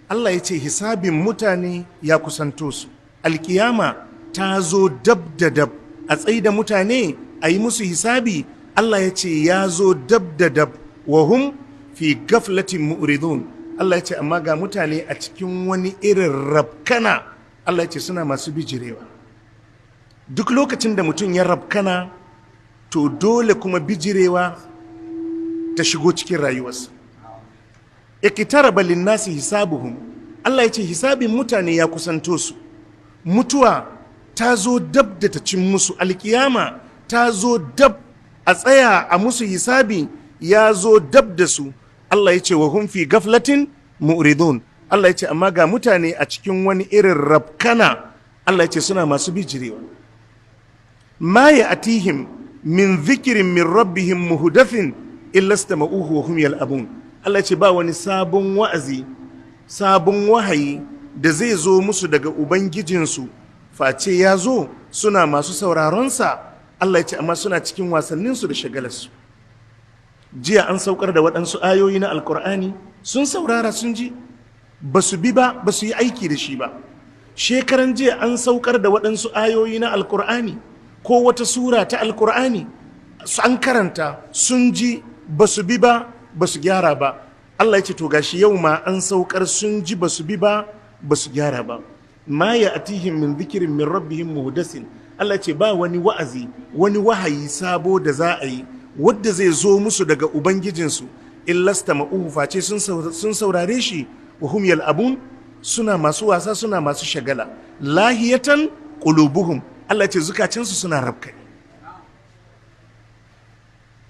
Allah ya ce hisabin mutane ya kusanto su, alkiyama ta zo dab da dab, a tsaida mutane a yi musu hisabi. Allah ya ce ya zo dab da dab, wa hum fi gaflatin mu'ridun. Allah ya ce amma ga mutane a cikin wani irin rabkana. Allah ya ce suna masu bijirewa. Duk lokacin da mutum ya rabkana, to dole kuma bijirewa ta shigo cikin rayuwarsa. Iqtaraba linnasi hisabuhum. Allah ya ce hisabin mutane ya kusanto su, mutuwa ta zo dab da ta cin musu, alkiyama ta zo dab, a tsaya a musu hisabi ya zo dab da su. Allah ya ce wa hum fi gaflatin mu'ridun. Allah ya ce amma ga mutane a cikin wani irin rabkana. Allah ya ce suna masu bijirewa. Ma ya atihim min zikirin min rabbihim muhdathin illa istama'uhu wa hum yal'abun. Allah ya ce ba wani sabon wa'azi, sabon wahayi da zai zo musu daga ubangijinsu face ya zo suna masu sauraronsa. Allah ya ce amma suna cikin wasanninsu da shagalarsu. Jiya an saukar da waɗansu ayoyi na Alkur'ani, sun saurara, sun ji, ba su bi ba, ba su yi aiki da shi ba. Shekaran jiya an saukar da waɗansu ayoyi na Alkur'ani ko wata sura ta Alkur'ani, an karanta, sun ji, ba su bi ba, ba su gyara ba. Allah ya ce to gashi yau ma an saukar, sun ji, ba su bi ba, ba su gyara ba. Ma ya atihim min zikirin min rabbihim muhdasin. Allah ya ce ba wani wa'azi, wani wahayi sabo da za a yi wadda zai zo musu daga ubangijinsu, illasta ma'uhu, face sun saurare shi, wa hum yal'abun, suna masu wasa, suna masu shagala. Lahiyatan qulubuhum. Allah ya ce zukatansu suna rabkai.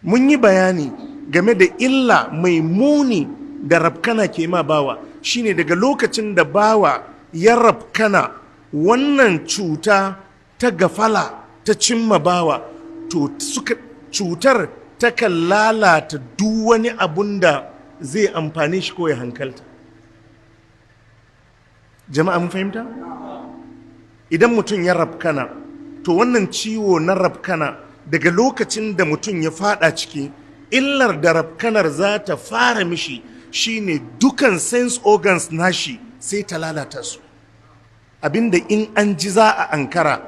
Mun yi bayani game da illa mai muni da rabkana ke ma bawa, shine daga lokacin da bawa ya rabkana, wannan cuta ta gafala ta cimma bawa, to suka cutar takan lalata duk wani abun da zai amfane shi ko ya hankalta. Jama'a, mun fahimta? Idan mutum ya rabkana, to wannan ciwo na rabkana, daga lokacin da mutum ya fada ciki, illar da rabkanar za ta fara mishi shine dukan sense organs nashi sai ta lalata su. Abinda in an ji za a ankara,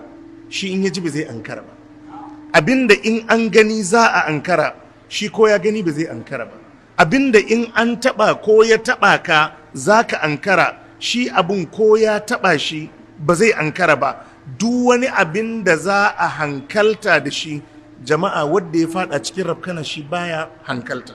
shi in ya ji ba zai ankara ba. Abinda in an gani za a ankara, shi ko ya gani ba zai ankara ba. Abinda in an taba ko ya taba ka za ka ankara, shi abun ko ya taba shi ba zai ankara ba. Duk wani abin da za a hankalta da shi, jama'a, wadda ya fada cikin rafkana shi baya hankalta.